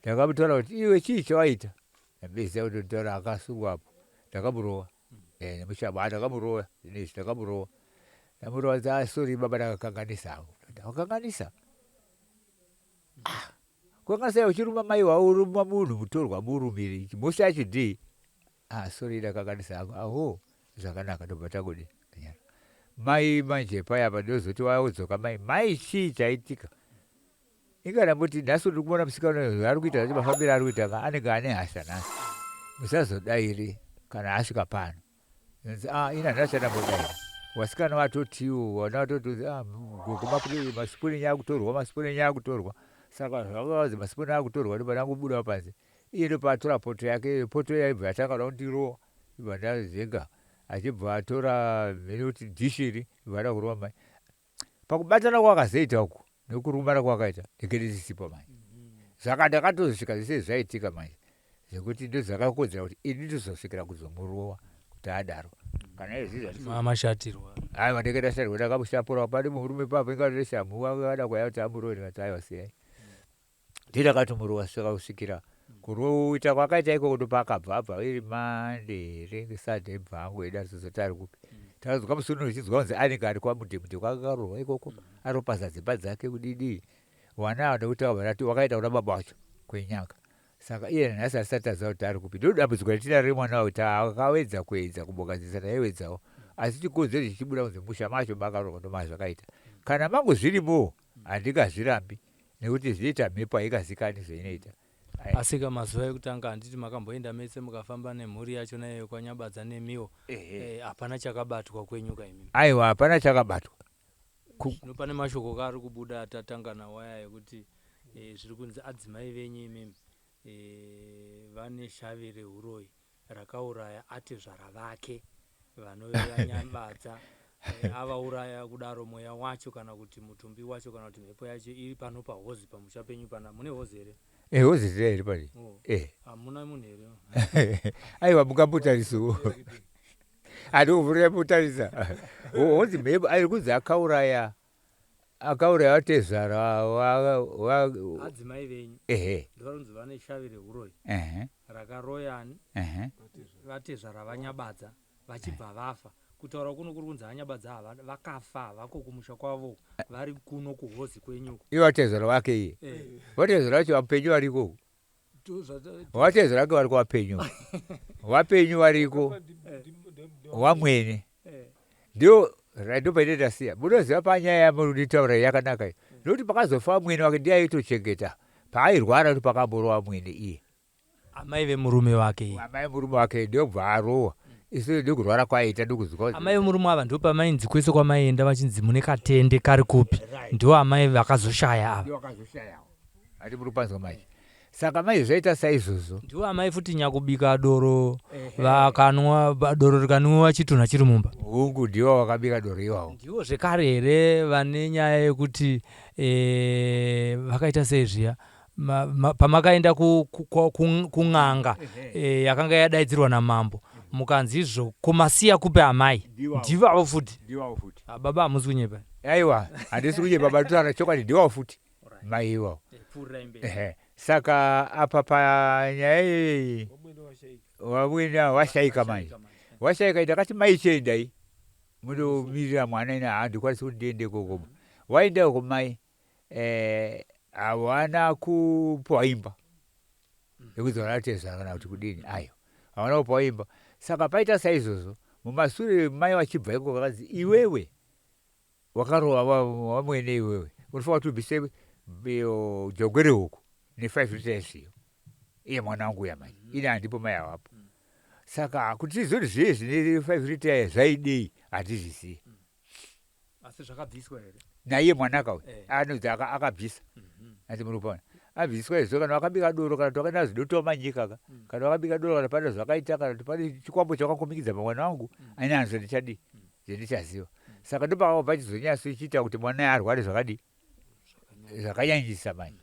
ndakamutaura kuti iwe chii chawaita ndabeza kutotaura akasungwa apo ndakamurova Eh, nemushaba ndakamurova izvi ndakamurova ndamurova ah, sorry baba ndakakanganisa hangu ndakakanganisa ah, kukanganisa uchiruma mai wauruma munhu mutorwa murumiri mhosva yacho ndii ah, sorry ndakakanganisa hangu aho zvakanaka ndobva tangodi mai manje paya apa ndozoti waudzoka mai mai chii chaitika Inga ndamboti nhasi ndiri kumona musikana uyu ari kuita zvacho mafambiro ari kuita ka anenge ane hasha nhasi. Musazodaire Kana asvika pano zvinonzi ah, ini handina chandambodaira. Vasikana vatotiwo, vana vatoti ah, gogo masipuni enyu akutorwa, masipuni enyu akutorwa. Saka zvakazi masipuni akutorwa, ndobva ndangobudawo panze. Iye ndopaatora poto yake, poto yaibva yatanga kuda kundirova, ndobva ndazenga achibva atora mheno kuti dhishi iri, ndobva ada kurova mai. Pakubatana kwakazoita uku nekurumana kwakaita ndenge ndisisipo manje. Saka ndakatozosvika zvese zvaitika manje zvekuti ndozvakakodzera kuti ini ndizosvikira kuzomurova kuti adaro. Kana izvi zvati Mashatirwa. Aiwa ndenge ndashatirwa ndakamushapura pane murume ipapo inga neshamhu akada kuuya kuti amurove ndikati aiwa siyai. Ndiye ndakatomurova svika kusvikira kuroita kwakaita ikoko ndopaakabva abva iri Monday here Sunday bva angoenda tozoti ari kupi. Takanzwa musi uno tichinzwa kunzi anenge ari kwaMudemudem kwakarohwa ikoko aropaza dzimba dzake kudidii. Vana ava nekuti vakabva vati wakaenda kuna baba wacho kwenyanga. Saka iye nanhasi hatisati taziva kuti ari kupi. Ndodambudziko ratinaro remwana uyu takawedza kuedza kumbogadzirisa taiwedzawo asi chikonzero chichibuda kunzi musha macho makarohwa ndomazvakaita. Kana mangu zvirimowo handingazvirambi nekuti zvinoita mhepo haingazikani zvainoita. Asika mazuva ekutanga handiti makamboenda mese mukafamba nemhuri yacho naiyo kwaNyabadza nemiwo hapana chakabatwa kwenyu ka imimi? Aiwa hapana chakabatwa. Zvino pane mashoko ka ari kubuda atatanga nawo aya ekuti zviri kunzi adzimai venyu imimi vane shavi rehuroyi rakauraya atezvara vake vanove vaNyabadza avauraya kudaro mweya wacho kana kuti mutumbi wacho kana kuti mhepo yacho iri pano pahozi pamusha penyu pana mune hozi here? Eh, hozi tiri here pari? Oh. Eh. Hamuna munhu here? Aiwa mungambotarisiwo. Andikuvhurira mutarisa. Hozi mhepo ari kunzi akauraya akauraya vatezvara wa Adzimai venyu. Ehe. Ndovanonzi vane shavi rehuroyi. Ehe. Rakaroyani. Ehe. Vatezvara vaNyabadza vachibva vafa. Kutaura kuno kuri kunzi aNyabadza ava vakafa havako kumusha kwavo vari kuno kuhozi kwenyu. Ivo vatezvara vake iye. Vatezvara vacho vapenyu variko. Vatezvara vake variko vapenyu. Vapenyu variko. Wamwene. Ndio ndopaine tasiya. Munoziva panyaya yamurikutaura yakanaka iyi. Nokuti pakazofa mwene wake ndiye aitochengeta. Paairwara ndipo pakamborova mwene iye. Amai vemurume wake iye. Amai vemurume wake ndobva arohwa. Isu ndokurwara kwaaita ndokuzwa. Amai vemurume ava ndopamainzi kwese kwamaienda vachinzi mune katende kari kupi. Ndivo amai vakazoshaya ava. Ndivo vakazoshayawo. Hati muri kupanzwa manje. Saka manje zvaita saizvozvo. Ndivo amai futi nyakubika doro vakanwa doro rikanwiwa chitunha chiri mumba. Hungu ndivo vakabika doro iwawo. Ndivo zvekare here vane nyaya yekuti vakaita sei zviya pamakaenda kun'anga yakanga yadaidzirwa namambo mukanzi izvo ko masiya kupi amai? Ndivavo futi. Ndivavo futi. Baba hamusi kunyepa. Aiwa handisi kunyepa batotaura chokwadi ndivavo futi. Mai iwawo. Ehe. Saka apa panyaya iyi vamwene ava vashaika manje. Vashaika ndakati mai chiendai mundomirira mwana ini handikwanisi kuti ndiende ikoko. Waenda uko mai hawana kupiwa imba yekuti vanatezvara kana kuti kudini ayo hawana kupiwa imba. Saka paita saizvozvo mumasure mai vachibva ikoko vakanzi iwewe wakarova vamwene iwewe unofanira kuti ubvise jongwe rehuku ne5 lita yezviyo iye mwana wangu uya manje ini handipo mai avapo. Saka kuti tizoti zviye zvine 5 lita yaya zvaidei hatizvizivi. Asi zvakabviswa here? Naiye mwanaka uyu anonzi akabvisa. Ati muri kupaona abviswa izvo kana wakabika doro kana kuti wakaenda zvidotowa manyika ka kana wakabika doro kana pane zvakaita kana kuti pane chikwambo chawakakumikidza pamwana wangu ani anzwa ndichadii zvendichaziva. Saka ndopakabva pachizonyatsochiita kuti mwana arware zvakadii zvakanyanyisa manje.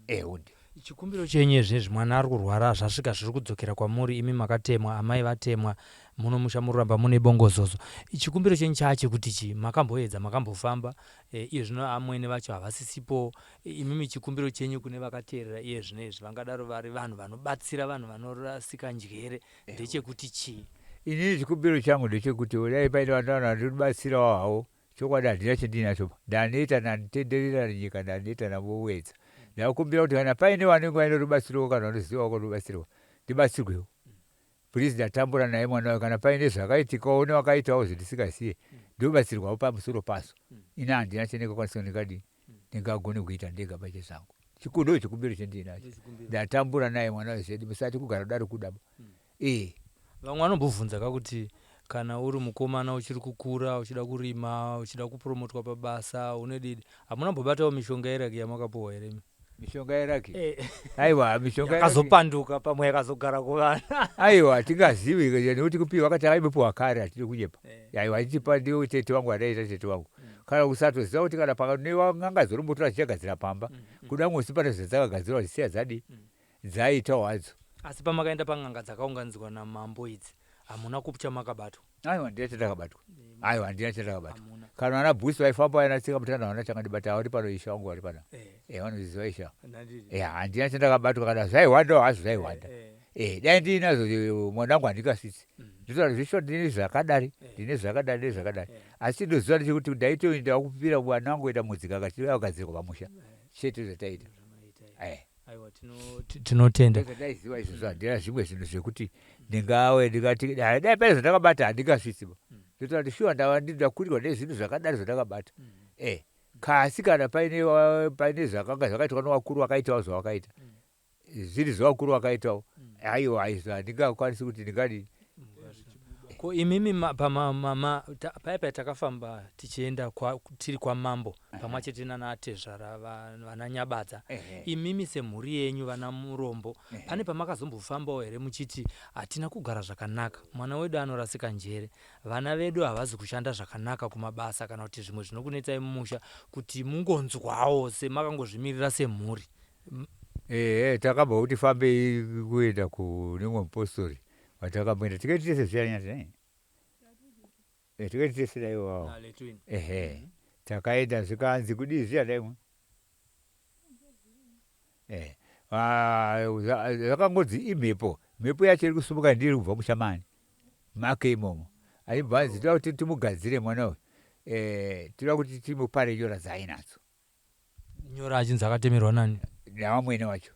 Ehundi. Chikumbiro chenyu izvezvi mwana ari kurwara zvasvika zviri kudzokera kwamuri imi makatemwa amai vatemwa muno musha muramba mune bongozozo. Chikumbiro chenyu chaachekuti chii? Makamboedza makambofamba iye zvino amwene vacho havasisipo. Imimi chikumbiro chenyu kune vakateerera iye zvino izvi vangadaro vari vanhu vanobatsira vanhu vanorasika njere ndechekuti chii? Inini chikumbiro changu ndechekuti dai paine vanhu vanondibatsirawo havo chokwadi handina chandinacho ndaneta ndanitenderera nyika ndaneta ndamboedza ndakumbira kuti kana paine vanenge vaine rubatsiro kana vanozivawo rubatsiro ndibatsirwewo please ndatambura naye mwana wayo kana paine zvakaitikawo nevakaitawo zvendisingaziye ndobatsirwawo pamusoro pazvo ini handina chandingakwanisa ndingadii ndingagone kuita ndega pache zvangu chikundo chikumbiro chandinacho ndatambura naye mwana wayo zvedi musati kugara kudaro kudaba. Vamwe vanombobvunza ka kuti kana uri mukomana uchiri kukura, uchida kurima, uchida kupromotwa pabasa, unedidi, hamuna kumbobatawo mishonga yeraki yamakapuhwa here imi? Mishonga yeraki? Aiwa, mishonga yeraki Yakazopanduka, pamwe yakazogara kuvana. Aiwa, tingazivi nekuti kupiwa kati takaibopiwa kare, hatidi kunyepa. Aiwa, aitipa ndiwo tete wangu, adaita tete wangu. Kana kusatoziva kuti kana pane n'anga dzorombotora dzichagadzira pamba, kuda ngosi pane zvadzakagadzirwa dzisiya dzadi dzaitawo hadzo. Asi pamakaenda pan'anga dzakaunganidzwa namambo idzi, hamuna kupi chamakabatwa? Aiwa, handina chandakabatwa. Aiwa, handina chandakabatwa. Kana vana bhusi vaifamba vaina tsika mutana, havana chakandibata. Vari pano, isha wangu vari pana, vanoziva isha. Handina chandakabatwa. Kana zvaihwandawo hazvo, zvaihwanda. Dai ndiinazvo mwana wangu handingasvitsi. Ndinotaura zvisho, ndine zvakadari, ndine zvakadari, nezvakadari, asi ndinoziva ndechekuti ndaitoenda kupira mwana wangu kuenda mudzika akagadzirwa pamusha chete, zvataita. Aiwa, tinotenda. Ndaiziva izvozvo. Handina zvimwe zvinhu zvekuti ndingave ndingati dai pane zvandakabata, handingasvitsi ba. Ndotaura kuti shuwa ndava ndakurirwa nezvinhu zvakadari zvandakabata. Kasi kana paine zvakanga zvakaitwa nevakuru, vakaitawo zvavakaita, zviri zvevakuru vakaitawo, aiwa, izvo handingakwanisi kuti ndingadini. Ko imimi paya paya takafamba tichienda tiri kwamambo pamwe chete nanatezvara vana Nyabadza, imimi semhuri yenyu vana Murombo, pane pamakazombofambawo here muchiti hatina kugara zvakanaka, mwana wedu anorasika njere, vana vedu havazi kushanda zvakanaka kumabasa, kana kuti zvimwe zvinokunetsai mumusha, kuti mungonzwawo semakangozvimirira semhuri? Ehe, takabva kuti fambei kuenda kune mumwe mupostori watakamboenda, tikaiti tese zviyanyati, tikaiti tese daiwawo. Ehe, takaenda, zvikanzi kudii zviya daimwe, zvakangodzi imhepo, mhepo yacho iri kusumuka ndiri kubva mushamani make imomo. Aibva anzi toda kuti timugadzire mwana uyu, toda kuti timupare nyora dzaainadzo. Nyora achinzi akatemerwa nani? Navamwene wacho.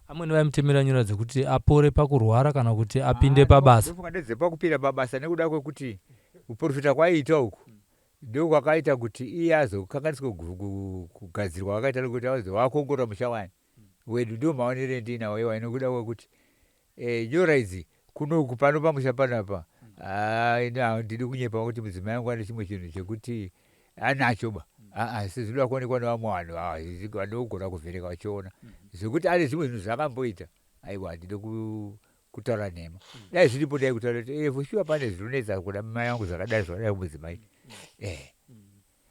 Amwene vaimutemera nyora dzekuti apore pakurwara kana kuti apinde pabasa? Ndofunga ndedzepakupinda pabasa, nekuda kwekuti kuprofita kwaiita uku ndokwakaita kuti iye azokanganiswa kugadzirwa kwakaita, nekuti azi wakuongorora musha wani wedu. Ndo maonero endinawo iwa, nekuda kwekuti nyora idzi kunoku pano pamusha panapa, handidi kunyepa kuti mudzimai wangu ane chimwe chinhu chekuti anacho ba, asi zvinoda kuonekwa nevamwe vanhu vanogona kuvheneka vachiona zvekuti ane zvimwe zvinhu zvaakamboita. Aiwa, handidi kutaura nhema. Dai zviripo dai kutaura kuti for sure pane zvinonetsa kuda mai vangu zvakadai zvakadai kumudzimai.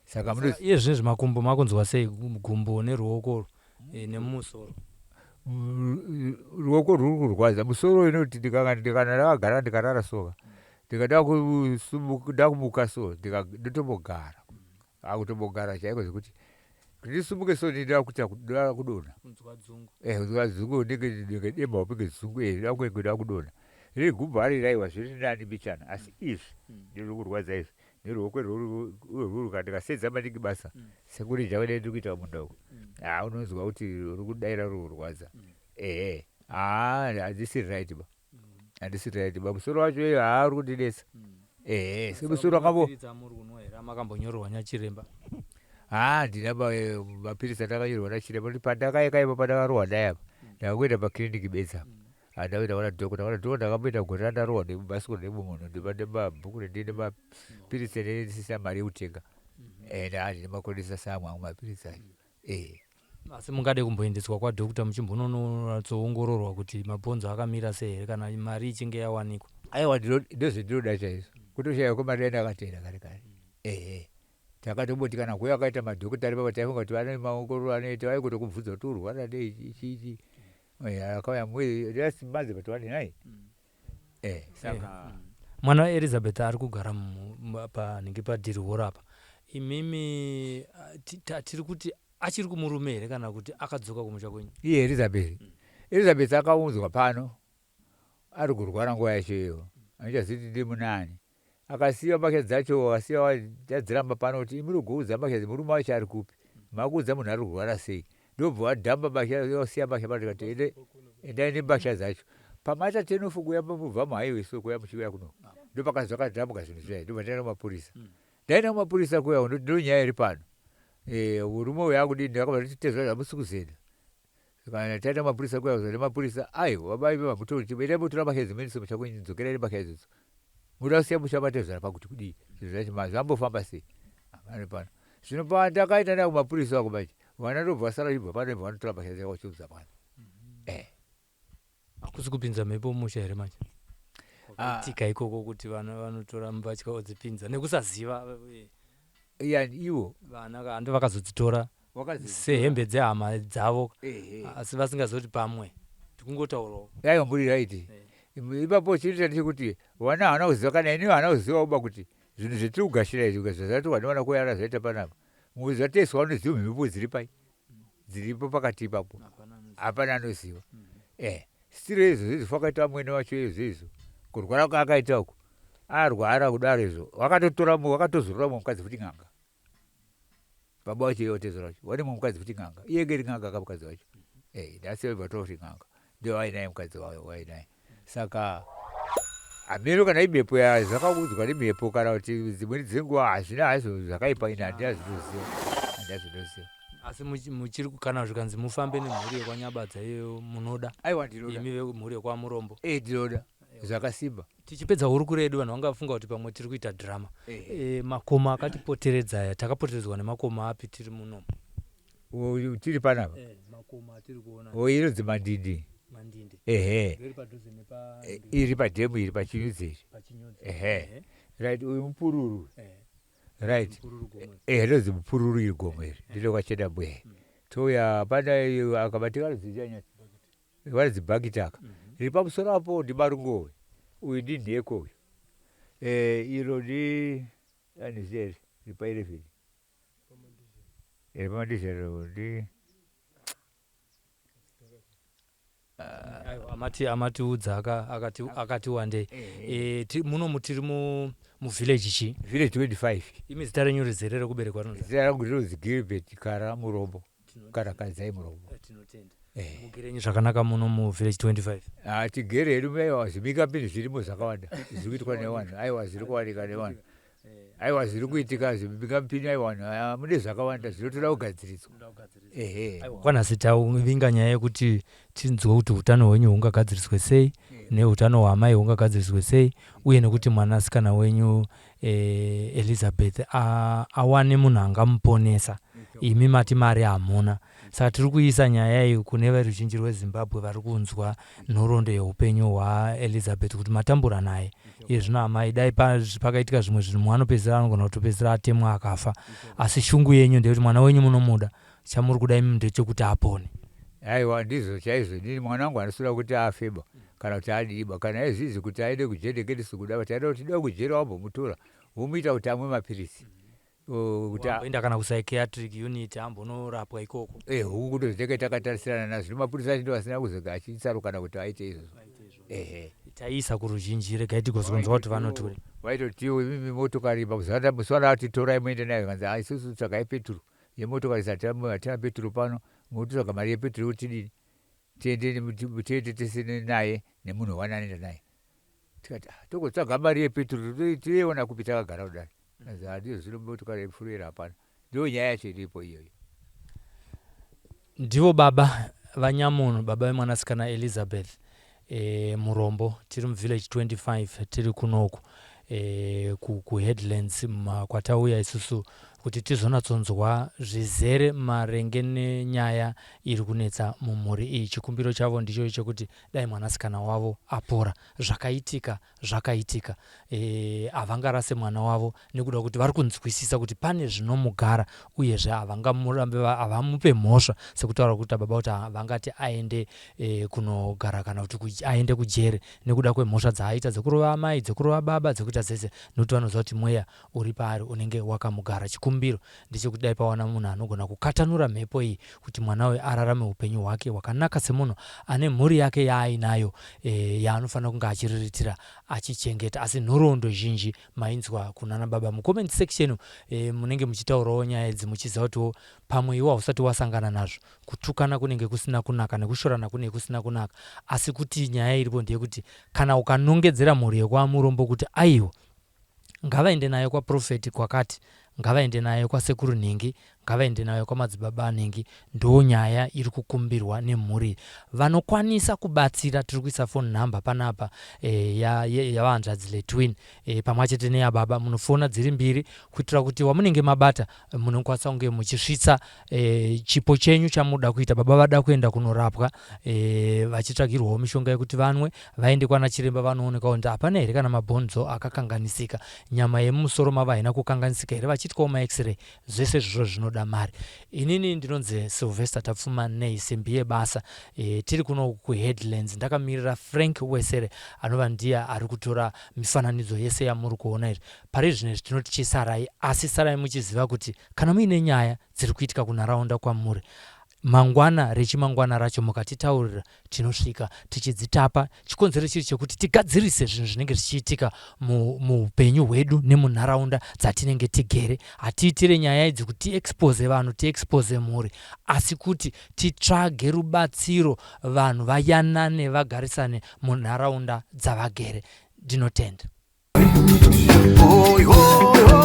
Saka iye zvinezvi makumbo makunzwa sei, gumbo neruoko nemumusoro? Ruoko rwuri kurwadza, musoro inoti ndikana ndakagara, ndikarara soka, ndikada kumuka so, ndotombogara, akutombogara chaiko, zvekuti ndisumuke so ndinoda kuita ndoda kudonha, kunzwa dzungu, ndenge demba upinge dzungu, ndoda kudonha. Riri gumbo hari raiwa zviri nani mbichana, asi izvi ndiri kurwadza izvi neruoko rwuru. Ndikasedza maningi basa sekurija kudai ndiri kuita munda uku, ha, unonzwa kuti uri kudaira, ruri kurwadza. Ehe, ha, handisiri right ba, handisiri right ba. Musoro wacho iyo, ha, uri kundinetsa. Ehe, semusoro wakambo Makambonyorerwa nachiremba? Ha, handina mapiritsi andakanyorerwa nachiremba, kuti pandakaikaipa pandakarohwa dai apa, ndakangoenda pakiriniki bedzi apa, handakuenda kuna dhokota. Kuna dhokota ndakamboenda gore randarohwa nebhasikoro nemumwe munhu, ndibabhuku ndine mapiritsi ndisina mari yekutenga, ende handine makonesa samwe amwe mapiritsi acho. Asi mungade kumboendeswa kwadhokota muchimbononatsoongororwa kuti mabhonzo akamira sei here, kana mari ichinge yawanikwa? Aiwa, ndozvendinoda chaizvo. Kutoshaya kwemari yandakatenda kare kare. Ehe, takatomboti kana kuuya akaita madhokota ari papa, taifunga kuti vane maongororo anoita, vaingotokubvunza kuti urwara nei, chichi. Akauya last month, but wani nai, saka Mwana waElizabeth ari kugara panhingi padhirihoro apa. Imimi tiri kuti achiri kumurume here kana kuti akadzoka kumusha kwenyu? Iye Elizabeth, Elizabeth akaunzwa pano ari kurwara nguva yacho iyoyo, andichazivi kuti ndimunani. Akasiyiwa mbatya dzacho, akasiyiwa tadziramba pano kuti imi rugoudza mbatya, murume wacho ari kupi? Makuudza munhu ari kurwara sei? Ndobva wadhamba mbatya, wasiya mbatya pano. Tikati ende, endai nembatya dzacho pamaita turn-off kuuya mubva muhighway, so kuuya muchiuya kuno, ndopakazi zvakadhambuka zvinhu zviya. Ndobva ndaenda kumapurisa. Ndaenda kumapurisa kuya, ndoti ndo nyaya iri pano, murume uyu akudini? Ndakabva ndati tezva, hamusi kuzenda. Kana taita mapurisa kuya kuzoti mapurisa aiwa baba imi mamutori chimwe itai motora mbatya idzi muendese musha kwenyu dzokerai nembatya idzodzo. Munoda kusiya musha matezvara pakuti kudii? Zvinhu zvacho zvambofamba sei? Hapana pano. Zvino pandakaita nayo kumapurisa ako manje vana ndobva vasara vachibva pano ibva vanotora mbatya dzavo vachiunza pano. Eh. Hakusi kupinza mhepo mumusha here manje? Kwakaitika ikoko kuti vana vanotora mbatya vodzipinza nekusaziva. Iya ivo. Vana ka handi vakazodzitora sehembe dzehama dzavo asi vasingazivi kuti pamwe tikungotaurawo. Aiwa muri right. Ipapo chinoita ndechekuti vana havana kuziva kana ini havana kuzivawo ba kuti zvinhu zvetiri kugashira izvi zvazvatorwa nevana koyara zvaita panapa. Zvateswa vanoziva mhepo dziri pai dziripo pakati ipapo hapana anoziva. Eh stiro izvo izvo fakaita amwene wacho izvo izvo kurwara kwaakaita uku arwara kudaro izvo wakatotora wakatozorora mumwe mukadzi futi n'anga baba wacho iye watezora wacho wane mumwe mukadzi futi n'anga iye ngeri n'anga ka mukadzi wacho eh nhasi vabva vatora futi n'anga ndiyo wainaye mukadzi wayo wainaye saka hameno kana imhepo zvakaudzwa nemhepo kana kuti dzimweni dzenguva hazvina hazvo zvakaipa ini handina zvinoziva handina zvinoziva asi muchiri kana zvikanzi mufambe nemhuri yekwanyabadza iyoyo munoda aiwa ndinoda imi vemhuri yekwamurombo eh ndinoda zvakasimba Tichipedza hurukuro yedu vanhu vangafunga kuti pamwe tiri kuita drama. E, makomo akatipoteredza aya takapoteredzwa nemakomo api tiri muno? Tiri panapa. E, makomo atiri kuona. O inonzi Mandindi. Mandindi. Ehe. Iri padhuze nepa e, iri padhemu iri pachinyudzi iri. Pachinyudzi. Ehe. Right uyu mupururu. Ehe. Right. Ehe rinonzi mupururu iri gomo iri. Ndiro kwachena bwe. Touya pana akabatika ruzichanya. Varidzi bhakiti aka riri pamusoro apo ndiMarungowe uyu ndiNheko uyu eh, iro ndi andiziva here riri pa 11 riri pamadizero ndi Aiwa, amati amatiudza aka akati akati wandei e, ti, muno tiri mu muvillage chi village 25 imi zita renyu rizere rekuberekwa rinonzi zita rangu rinonzi Gilbert Kara Murombo Karakadzai Murombo tinotenda eh. Mugerenyi zvakanaka muno muvillage 25? Ah, tigere hedu aiwa zvimikapini zvirimo zvakawanda zviri kuitwa nevanhu aiwa zviri kuwanika nevanhu aiwa zviri kuitika zvimikapini aiwa vanhu ah, mune zvakawanda zvinotoda kugadziriswa ehe Kwanhasi tavinga nyaya yekuti tinzwe kuti utano hwenyu hungagadziriswe sei neutano hwaamai hungagadziriswe sei uye nekuti mwanasikana wenyu eh, Elizabeth awane munhu angamuponesa imi mati mari hamuna Saka tiri kuisa nyaya iyi kune veruzhinji rweZimbabwe vari kunzwa nhoroondo yeupenyu hwaElizabeth kuti matambura naye. Iye zvino amai dai pakaitika zvimwe zvinhu mumwe anopedzisira anogona kutopedzisira atemwa akafa. Asi shungu yenyu ndeyekuti mwana wenyu munomuda, chamuri kuda imi ndechekuti apone. Aiwa ndizvo chaizvo inini mwana wangu handisi kuti afeba kana kuti adiiba kana izvizvi kuti aende kujeri ndenge kuda but aida kuti dai kujeri wambomutora womuita kuti amwe mapiritsi kuti amboenda kana kupsychiatric unit ambonorapwa ikoko. Eh, huku kutozitenge takatarisirana nazvo zvino mapurisa acho ndo asina kuzoga achitsarukana kuti aite izvozvo ehe Taisa kuruzhinji regai tigozonzwa kuti vanoti kudii. Vaitotiwo imimi motokari pakuti musi wana torai muende nayo kanzi ah isusu tsvagai peturu yemotokari isati hatina peturu pano mototsvaga mari yepeturu yekuti tidini tiende tiende tese naye nemunhu wani anoenda naye tikati ah togotsvaga mari yepeturu toiona kupi takagara kudai Hanzi handizvo zvino motokari yepfurira hapana. Ndiyo nyaya yacho iripo iyoyo. Ndivo baba vanyamunhu baba vemwanasikana Elizabeth e, Murombo tiri muvillage 25 tiri kunoku e, kuheadlands kwatauya isusu kuti tizonatsonzwa zvizere maringe nenyaya iri kunetsa mumhuri iyi. Chikumbiro chavo ndicho chekuti dai mwanasikana wavo apora. Zvakaitika zvakaitika e, havangarase mwana wavo nekuda kuti vari kunzwisisa kuti pane zvinomugara uyezve havangamurambe havamupe mhosva sekutaura kuti baba kuti havangati aende e, kunogara kana kuti aende kujere nekuda kwemhosva dzaaita dzekurova amai dzekurova baba dzekuita dzese nekuti vanoziva kuti mweya uri paari unenge wakamugara chikumbiro ndechekuti dai pawana munhu anogona kukatanura mhepo iyi kuti mwana uyu ararame upenyu hwake hwakanaka semunhu ane mhuri yake yaainayo e, yaanofanira kunge achiriritira achichengeta asi nhoroondo zhinji mainzwa kunana baba mucomment section e, munenge muchitaurawo nyaya idzi muchiziva kutiwo pamwe iwo hausati wasangana nazvo kutukana kunenge kusina kunaka nekushorana kunenge kusina kunaka asi kuti nyaya iripo ndeyekuti kana ukanongedzera mhuri yekwamurombo kuti aiwa ngavaende naye kwaprophet kwakati ngavaende naye kwasekuru nhingi Ngavaende nayo kwamadzibaba anenge ndo nyaya iri kukumbirwa nemhuri. Vanokwanisa kubatsira tiri kuisa phone number panapa e, yavahanzvadzi ya, Letwin e, pamwe chete neyababa munofona dziri mbiri kuitira kuti wamunenge mabata munokwanisa kunge muchisvitsa e, chipo chenyu chamuda kuita. Baba vada kuenda kunorapwa e, vachitsvagirwawo mishonga yekuti vanwe vaende kwana chiremba vanooneka kuti hapana here kana mabhonzo akakanganisika, nyama yemumusoro mavo haina kukanganisika here, vachiitwawo max-ray. Zvese izvozvo zvinoda mari. Inini ndinonzi Sylvester Tapfuma nei simbi yebasa. E, tiri kuno kuHeadlands ndakamirira Frank Wesere anova ndiye ari kutora mifananidzo yese yamuri kuona izvi. Pari zvino izvi tinoti chisarai, asi sarai muchiziva kuti kana muine nyaya dziri kuitika kunharaunda kwamuri, mangwana rechimangwana racho mukatitaurira tinosvika tichidzitapa. Chikonzero chiri chekuti tigadzirise zvinhu zvinenge zvichiitika muupenyu hwedu nemunharaunda dzatinenge tigere. Hatiitire nyaya idzi kuti tiexpose vanhu, tiexpose mhuri, asi kuti titsvage rubatsiro vanhu vayanane vagarisane munharaunda dzavagere. Ndinotenda. Hoi, hoi, hoi.